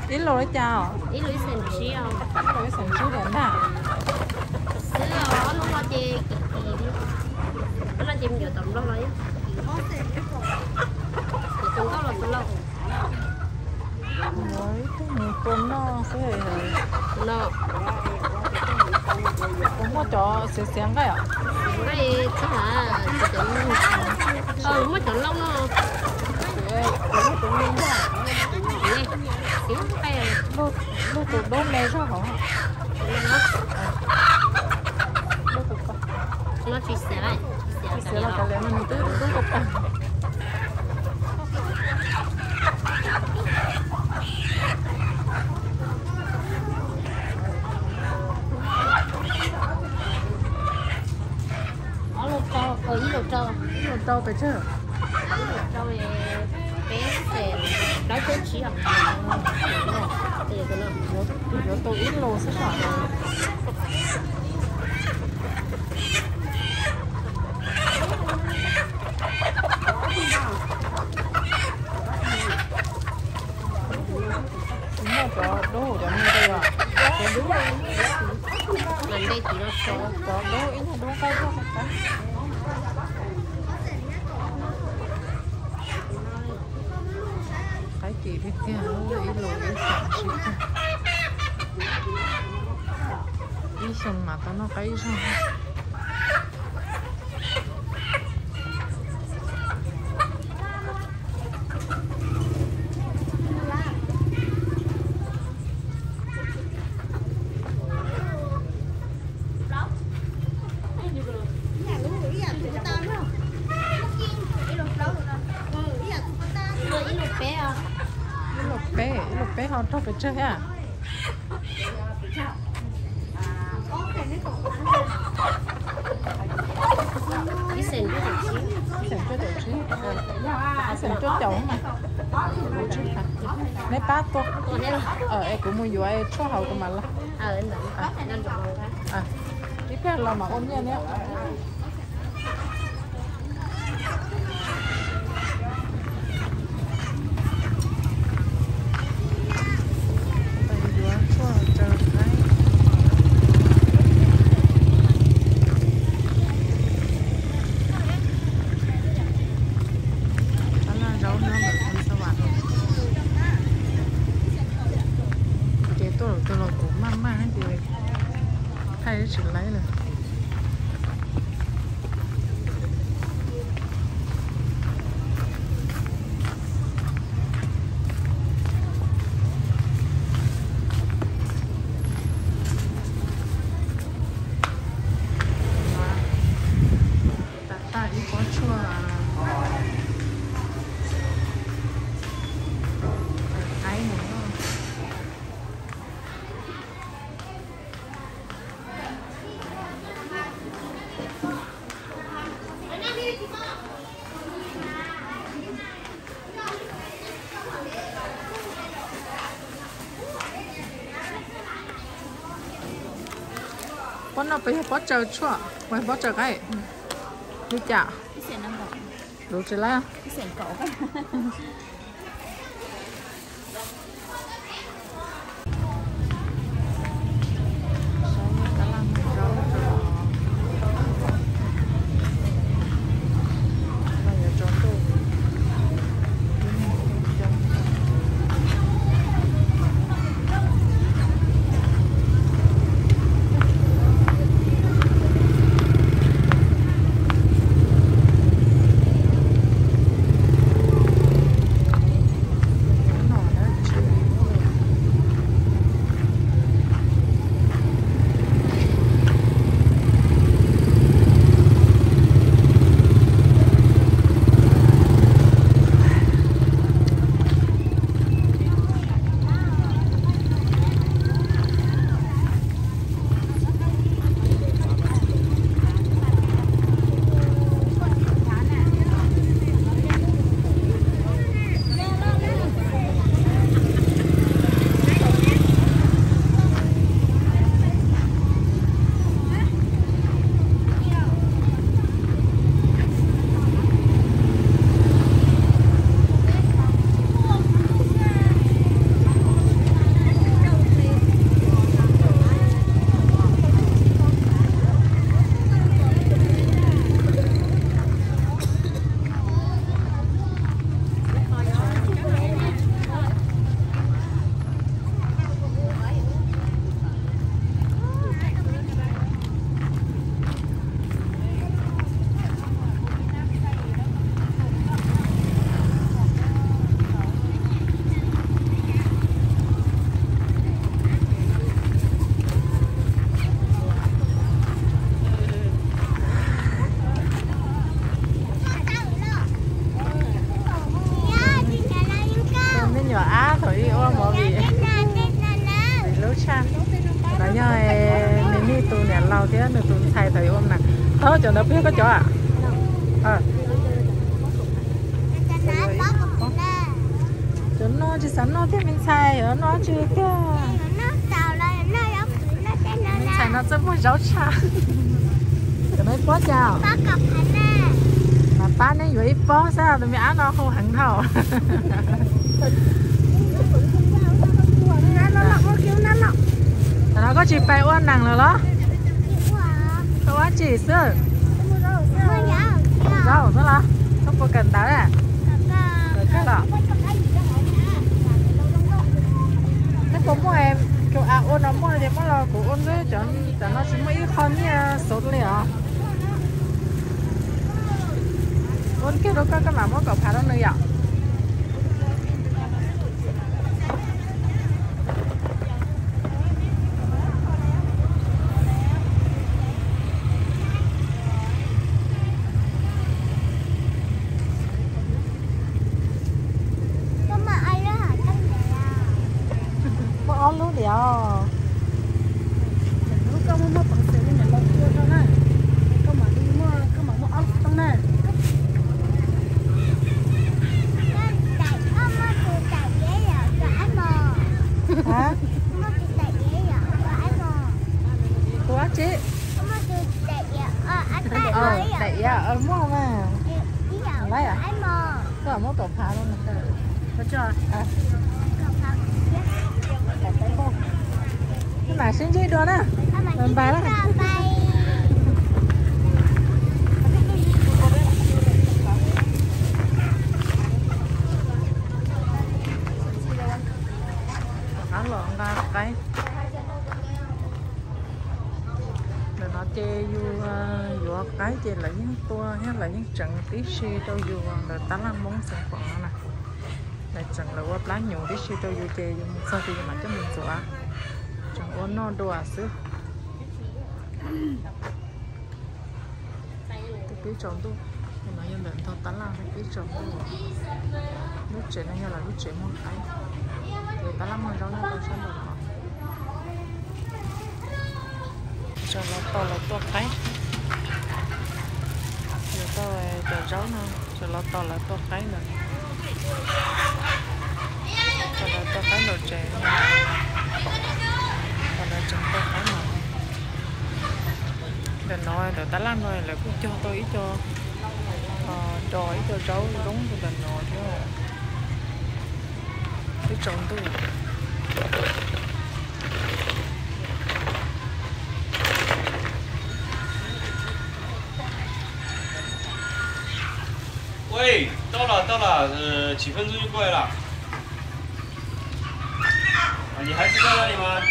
Ib lus li cas os? Ib lus ib xees tsib os. Ib lus ib xees tsib lawm ntag. Xwb os, ob lub no ces kim kim li. Ob no ces me nyuam tom nplog los yeej kim. Tus nkauj los tus laus. Muab ib tug mus tua noj xwb. Tus no. Puas muaj cov xiav xiav nqaij os? Nqaij txhob hais, muaj cov loj no. Xiav nqaij. Luaj tus dub me zog hauv. Luaj tus ko. Tsis xiav los kav liam no nws twb dub ko tag. Ob lus rau, ib lus rau. Ib lus rau pes tsawg? Ib lus rau peb xees plaub caug tsib os. Yuav tus ib lus xwb os. Tsis muaj cov dub cov me li os. Cov dub, cov dub ib nyuag dub nqaij zog qab. Qaib kim tiag tiag, ib lus ib xees tsib caug. Ib xyoo mas tau noj qaib ib zaug. Ib lus peb, ib lus peb ho raug pes tsawg thiab? Ib xees cuaj caum tsib. Ib xees cuaj caum tsib. Ib xees cuaj caum mas. Neb pab tua. Es kuv mus yuav tshuaj hauv kuv mam los. Ib pliag los mam ua nyiaj thiab. Yuav tshuaj tsaws qaib. Tab laj zaub nyob ntawm Xeev Xas Vas. Ces tuaj lawm, tuaj los kuv maj maj ces thaij tsis laib lawm. Tag tag ib pob tshuaj qaib no. Pob no puas yog pob tsaws tshuaj, puas yog pob tsaws qaib? Li cas? Luv tsis laib. Ntawd peb koj cov a. Cov no tsis xav noj thiab me ntxhais, yuav noj tsis tiag. Me ntxhais no txawj muag zaub tshaj. Cov no ib pob cas? Mas pab neb yuav ib pob xwb, tus me ab no hu heev dhau. Tam no koj tsis pais ua neeg lawm los? Koj ua dab tsi xwb? Zaub xwb los? Koj puas kawm ntawv? Kawm kawg los? Neb puas muaj Q R ua no muaj no ces muab los kuv ua xwb, cov no tsis muaj ib qho nyiaj xov li os. Ua kiag rau koj, koj mam muab kaum phav rau nws yom. Muaj ob lub diam. Lub koj muaj muaj peev xwm li niam laus tua rau na, koj mam li muaj, koj mam muaj ob lub xov tooj na. Tus dab tsi? Daim iav muaj mas. Koj muab kaum phav rau nws. Mam sib ntsib dua na. Bye bye na. Rov qab los nqa qaib. Ntawm no ces yus yuav qaib ces lawv yeej tua thiab lawv yeej tseev tib si rau yus ntawm tab laj Hmoob Xeev Khuam no na. Lawv tseev lawv ua plab nyuv tib si rau yus ces yus mus txog ces yus mam coj mus ntxuav. Tseem ua noj dua xwb. Twb tsaus ntuj, no yog ntawm ntog tab laj twb tsaus ntuj. Lub tsev no yog lawv lub tsev muag qaib, ces tab laj muag zaub nyob rau sab nraum no. Tso los tos lawv tua qaib. Yuav tau cov zaub no, tso los tos lawv tua qaib ntawd. Tos lawv tua qaib nraum tsev, tos lawv tseem tua qaib no. Ntawm no ntawm tab laj no lawv kuj cog tau ib co, dos ib co zaub zoo rau ntawm no thiab. Twb tsaus ntuj. Ui, tau lawm, tau lawm, chỉ分钟就过来了。 你还知道那里吗？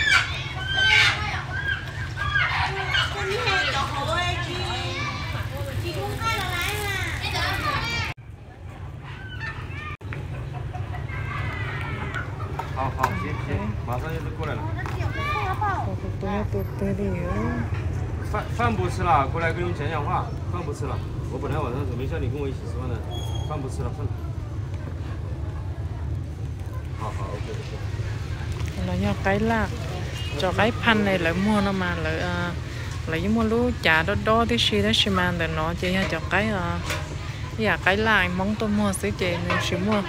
好，好，行，行，马上就过来了。 饭，饭不吃了，过来跟你们讲讲话。饭不吃了，我本来晚上准备叫你跟我一起吃饭的，饭不吃了，饭。 Los yog qaib laj, cov qaib phaj ne lawv muag no mas lawv, lawv yeej muaj lub cav dob dob tib si, tab sis mas ntawm no ces yog cov qaib, ib yam qaib laj Hmoob tuaj muag xwb ces nws tsis muaj,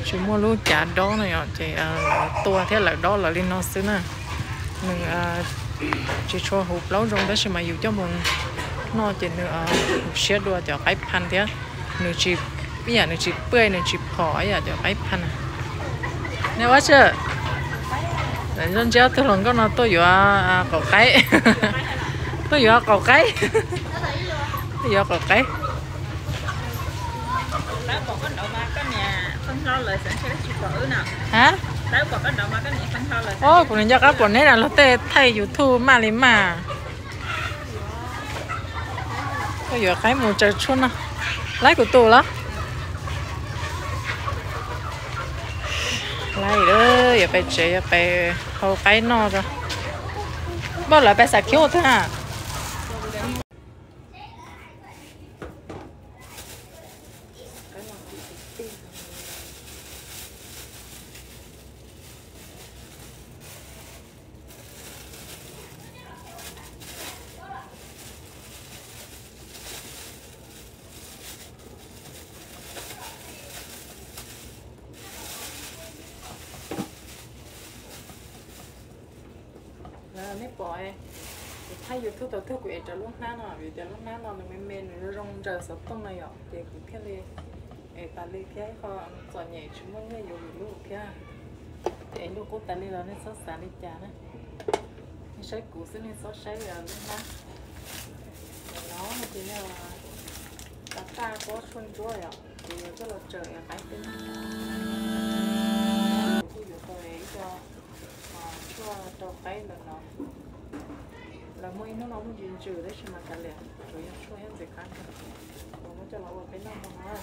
tsis muaj lub cav dob no yom, ces lawv tua thiab lawv dob lawv li no xwb na. Nws tsis tshua huv plaub zoo tab sis mas yus coj mus noj ces nws huv siab dua cov qaib phaj thiab. Nws tsis, ib yam nws tsis pwj nws tsis phom ib yam cov qaib phaj na. Nej ua tsi? Lawv ntsib ob tug hluas nkauj no tuaj yuav qaum qaib. Tuaj yuav qaum qaib. Tuaj yuav qaum qaib. Ha? Kuv nws nco qab pom neb na, luag tej thaij YouTube maj li maj. Tuaj yuav qaib mus tsaws tshuaj noj. Laib kuv tus los? Laib, yuav pais tsev yuav pais hau qaib noj tso. Npaj lawv pais xam khiv ua twg ha? Nej pom, kuv thaij YouTube tau twg kuv ev rau lub hnab no vim tias lub hnab no nws me me nws zoo nraws xov tooj no yom, ces kuv thiaj li ev tas li thiab, ib qho txom nyem tsis muaj nyiaj yuav vim lub thiab. Ces ev lub qub tas li los nej txhob xav li cas na. Nej saib kuv xwb nej txhob saib lub hnab. Ntawm no ces yog tas taj pob tshuaj ntsuab yom, ces yuav coj los tsaws ev qaib tej no. Kuv kuj yuav tau ev ib co tshuaj rau qaib ntawm no. Lawv muaj ib hnub no muaj ntsis ntsws tab sis mas kav liam, tsuas yog tshuaj thiab ntxim qab kawg. Kuv muab coj los ua peb noj mus na.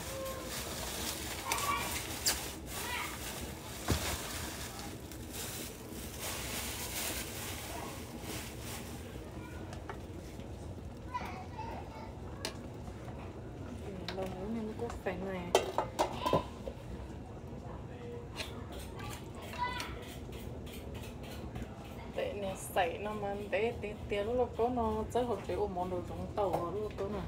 Los mus ib me kuj feem na. Tes niag xaim no mas ntev tiag tiag, lub lauj kaub no txawb hauv tsev ua mov nraum zoov tau lub lauj kaub no.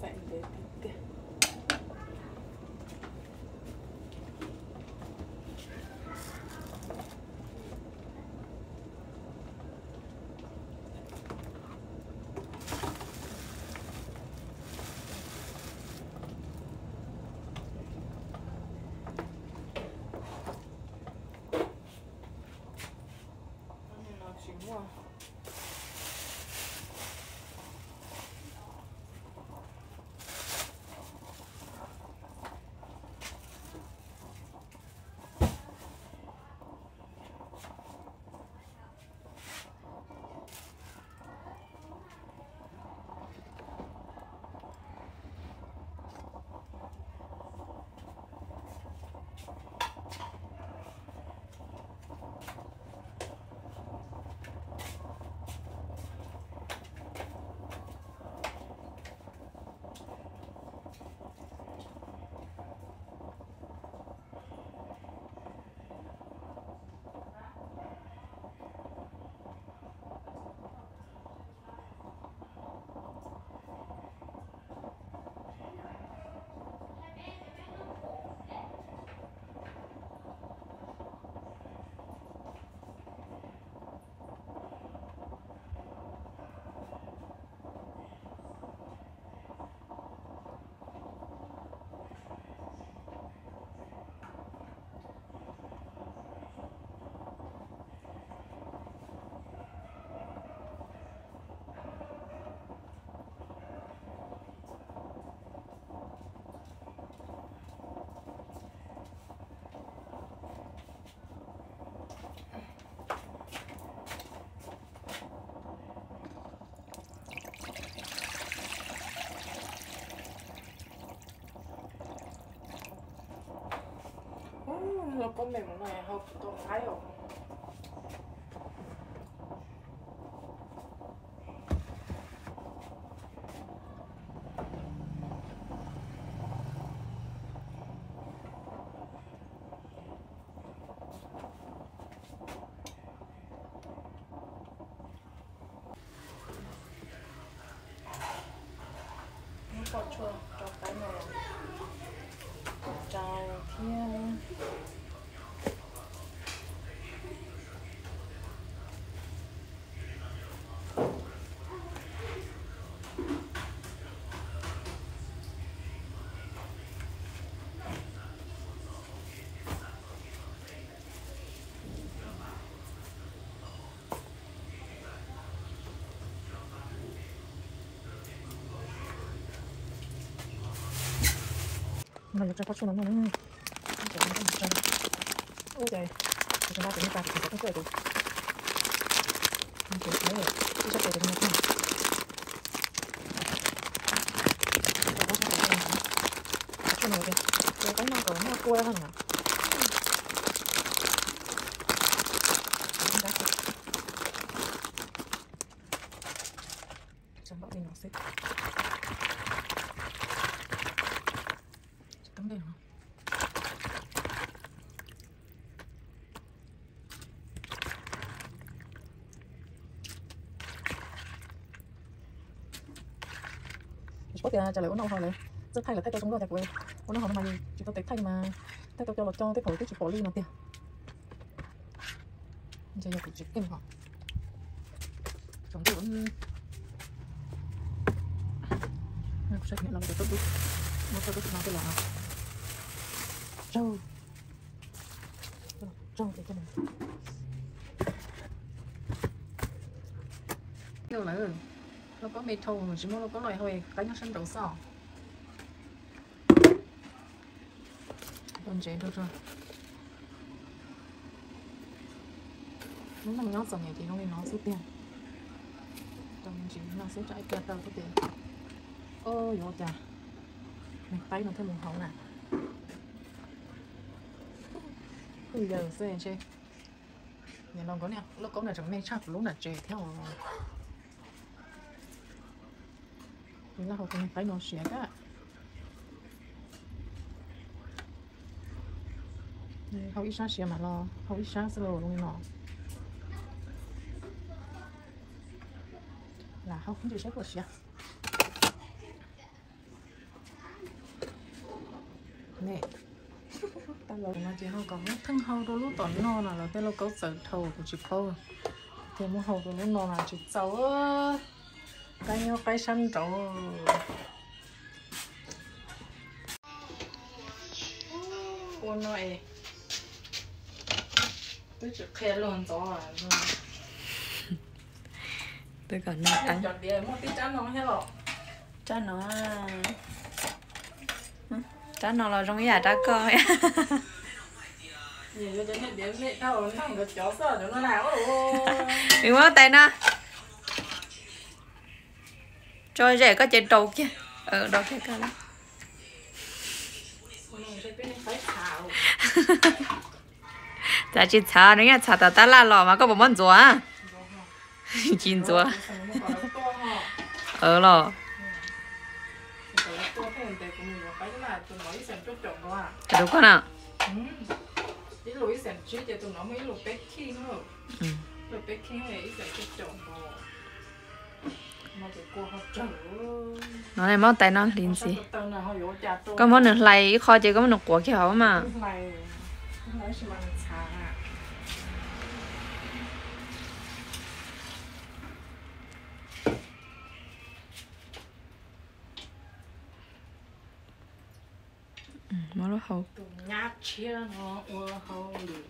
Xaim ntev tiag tiag. Tsis muaj. Los koj me mus no hau kuv tau qaib os. Poj tshuaj rau qaib no los rau thiab. No yuav tso poj tshuaj no no. Ua ces, ces ba tus no tas ces kuv cov poj tshuaj tus, ces ib sab tes tus no. Poj tshuaj no tias, ces qaib no kom muaj kua no. Tso npaum li no xwb. Tsis tau dej no. Tsis paub tias cas lawv ua noj ua haus lawv txawj thaij lawv thaij tau zoo luaj cas kuv ua noj haus no mas tsis tau tes thaij mas thaij tau coj los coj tej thaum twb tsis pom li no tiag. Ntshe yog kuv tsis keej hos. Tsoom ntuj, kuv saib no kuv tau tub, muab tau tub no tej los raug, raug ces coj mus. Yog lawm, lauj kaub me dhau, tsis muaj lauj kaub loj hau, qaib nyob sab nraud xwb. Ua ntsev rau rau. Lub neej nyob txom nyem ces zoo li no xwb tiag. Rau me ntsis no xwb tsam ib pliag tau xwb ces. Yuav ua cas me qaib no thiaj mus hauv na. Kuj yawg xwb ntshe. Nim no nkawd niag lauj kaub na tseem me tshaj kuv lub nram tsev thiab os. Kuv laj hau tus me qaib no siav kab. Hau ib sab siav mam los hau ib sab xwb los zoo li no. Lam hau ntsis saib puas siav. Ne, tau los no ces ho kom muab theej hau rau lub tom no no los tej lauj kaub txawv dhau kuv tsis paub. Ces muab hau rau lub no no tsis txaus. Qaib nyob qaib sab nraud. Ua no es twb tsis qhia luag ntxov. Twb kom noj teeb. Cov diav muaj tib tsab no thiab los? Tsab no, tsab no los zoo ib yam rab koj. Nws muab tais no tso zem koj ces rau kiag, rau kiag koj lawm. Txav tsis txhav, nws yeej txhav tas tab laj los mas koj puas muab ntxuav? Tsis ntxuav. Los rau koj na. No muab tais no hliv ntxiv. Koj muab nws hlais ib qho ces koj muab nws quav kiag hauv mas. Muab lub hau. Tus nyab tshiab no ua hauj lwm.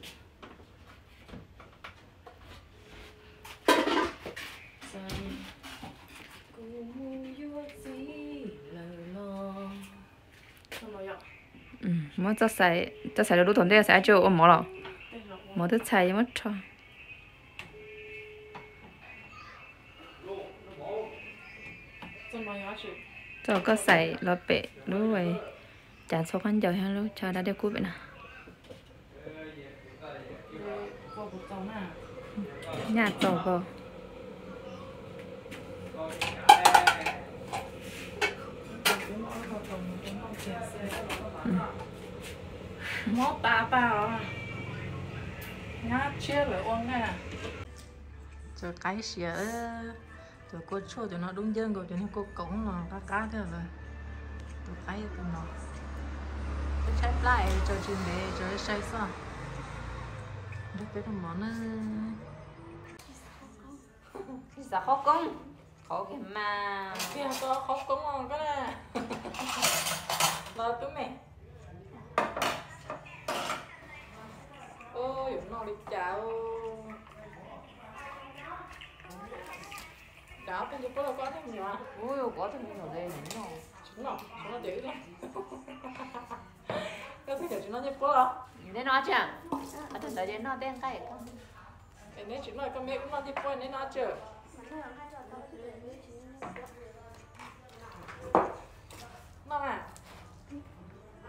Kuv mus yuav txiv lawm los. Muab txoj xais, txoj xais rau lub tom ntej xais dab tsi ua mov los? Mov twb txhais muab rho. Txoj koj xais los pem lub, cas txhua khaub ncaws thiab lub chaw dab dej kub pem na. Nyaj txaus koj. Mob tas tas os. Nyab tshiab lawv ua na. Cov qaib siav, cov kua tshuaj cov no dub ncawg nkaus cov niag kua kaum los qab qab thiab lawm. Tus qaib yog tus no. Peb tshaib plab es tso tsis ntev, tso sai xwb. Nrog peb rau mov na. Tsis xav qhob koob, qhov kiag mas. Kiag tau qhob koob os koj na. Los tub me. Yuav noj li cas? Cas ob tug ncej puab los koj ob tug me nyuam? Ub, kuv ob tug me nyuam li noj. Tsis noj, tsis noj ces wb noj. Koj twb tsis noj ncej puab los? Neb noj tsi? Ob tug ntawd ces noj tej nqaij. Es neb tsis noj koj me wb noj ncej puab, neb noj tsi? Noj mas.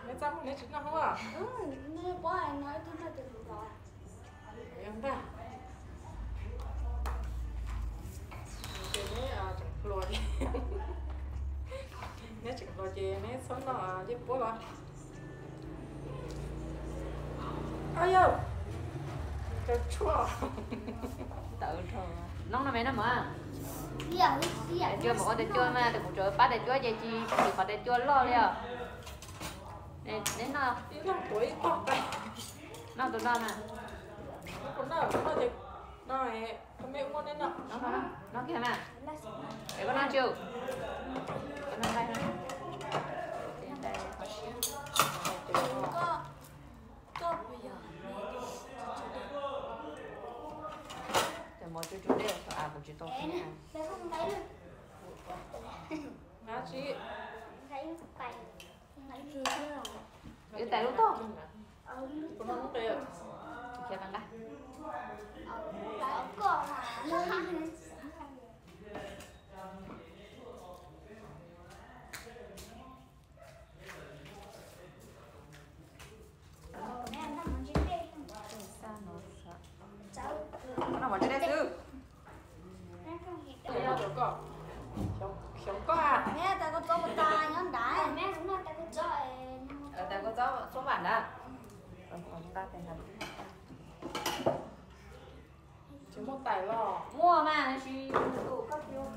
Neb txaj muag neb tsis noj hub. Yog ntag. Ces neb tseem hluas, neb tseem hluas ces neb txhob noj ncej puab los. Au yau, kaw tshuaj. Tawv dhau. Noob no me noj mov. Tais cua mas ua tais cua mas, tes kuv tsuas pab tais cua ces tsis tsis qhov tais cua loj li os. Neb noj, noj tus no mas. Noj kiag mas. Es koj noj tsi? Koj noj nqaij. Ces mov tsuj tsuj dej, kuv tsis tau. Wb tais lub tog. Khiav nqa. Noj mov ntse dej xwb. Xyov koj, tais kua txob puas tas nyob nrad? Tais kua txob xuab vam ntag. Tsis muaj tais los? Muaj mas, tab sis tus koj tsis ua.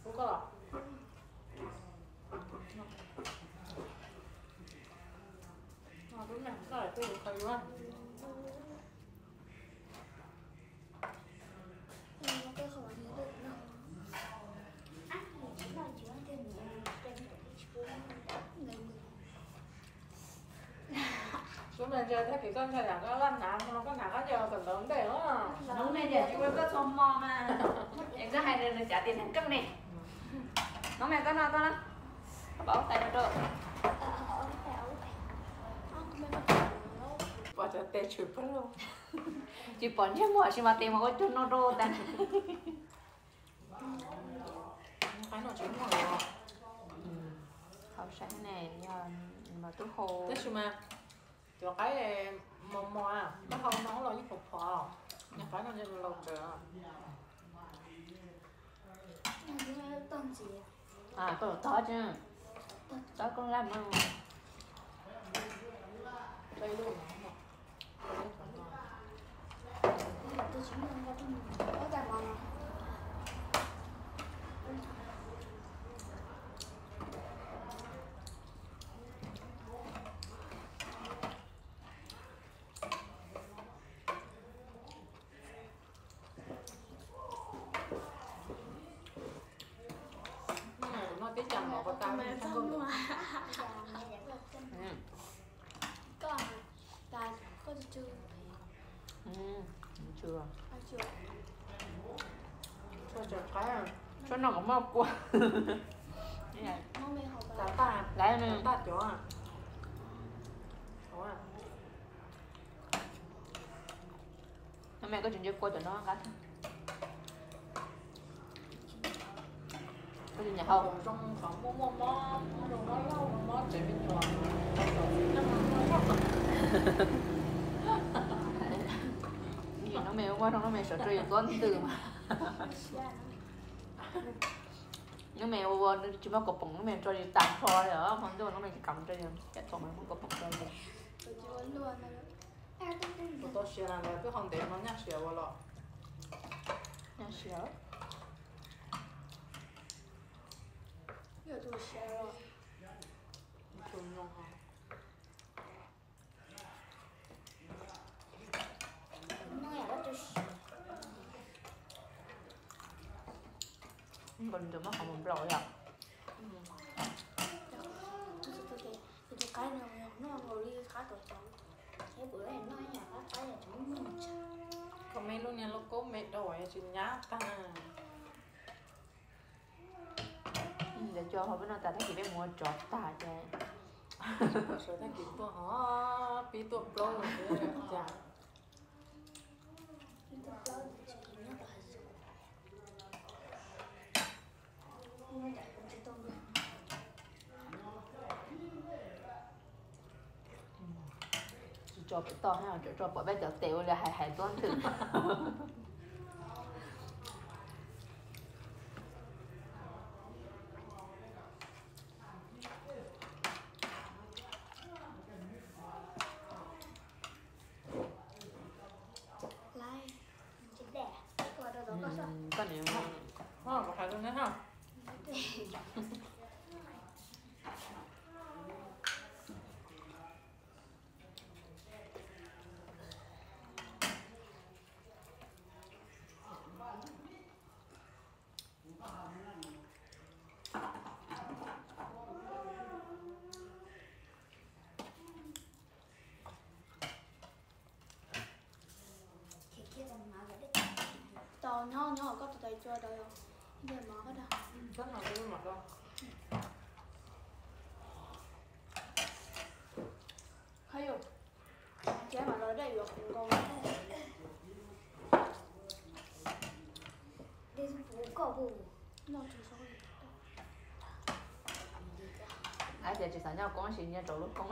Ua koj los? Sub me ntsia thiab kis koj ntshai yam koj laj hnav no koj hnav qab ncaws kom ntawv ntej os. Noob me ces tsis ua koj txhua hmo mas. Es koj hais nws cav tias hnav keej ne. Noob me koj noj koj na. Pab tais no rau. Pom cov tes tshwm pawg lug. Tsis pom ntsej muag tsis mas tes mas ua cuag no rau tas. Qaib no tsis muaj los? Hau saib ne, yog mas tub hau. Tab sis mas cov qaib mos mos, koj hau no los yeej phom phom. Yog qaib no laus kawg. Koj tog tsi, tog koj laj mas. Tsuab no kom muaj kua. Lawv, no me koj tsis ntsia kua cov no nqa. Koj tsis nyiam hau. Noob me ua zoo, noob me sawv rau yus tuab ntws mas. Noob me ua tsis muaj kaus poom, noob me tso yus tas nrho li os, hmo ntuj noob me tsis kam tso yus, cas thaum mas muaj kaus poom tso yus. Kuv tau siav na, twb hau ntev no nyaj siav ua los. Nyaj siav. Yog tus siav los. Nkaus nws muab qhov mus nplaum yom. Koj me lub niag lauj kaub me rau tsis nyab tag. Ntawd cua ho peb noj tas tag kis peb mus ua tsov tag ces sawv tag kis tuaj ho pib tuaj plaub los cas. Tsis tso pem toj, tso pem peb cov tes ua li hais hais tuab ntwg. Koj niam, kuv hais rau neb ha. Tau nyob nyob koj tus tais cua tau yog ntej mov koj dag. Qhov yus, ces mam los dej yuav kuv nkaus. Dej kuv koj pu. Ab, tias tsis xav nyob koob sis nyob rau lub koob.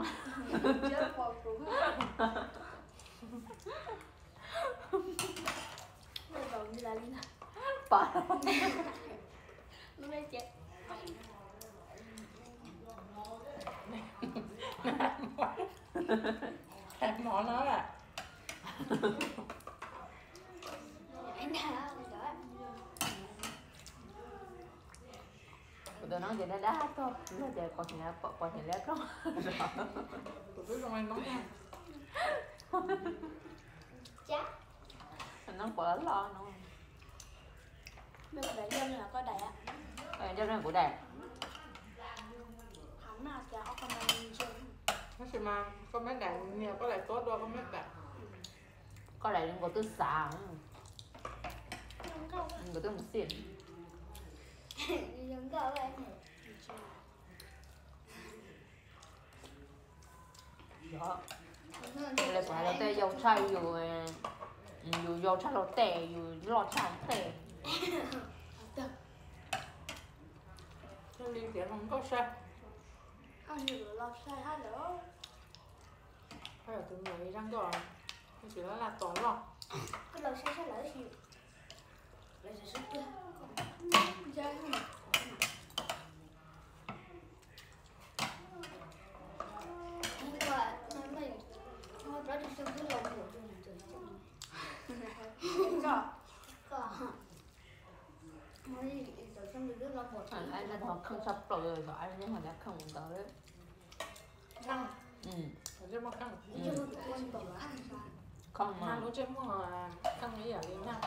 Pom lub neb ces hais mov no lawm. Kuv tus noob ces dab dab tog luag ces pos nyiam liab ploog. Kuv twb zoo li noob. Noob pos loj loj no. Koj daim, kuv daim. Tab sis mas koj meb daim, nias koj daim tuab dua koj meb daim. Koj daim nkaus twb xav, nkaus twb mus xij. Yog li kuv hais rau tej yau tshaj yus, yus yau tshaj luag tej, yus loj tshaj tej. Thiaj li tiav hluas nkauj sai. Koj yog tus me nyuam zaj nkauj, tsis laj laj tos loj. Kheej tshaj plaws, ab, nej ho cov kheej ntawd. Kheej mas lub ntsej muag kheej ib yam li nag,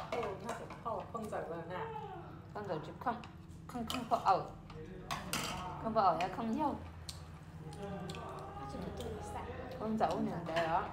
nag xeem phauj, phauj ntxawm lawm na. Phauj ntxawm tsis kheej, kheej kheej phauj awm, kheej phauj awm yog kheej yawg. Phauj ntxawm ub niag ntev os.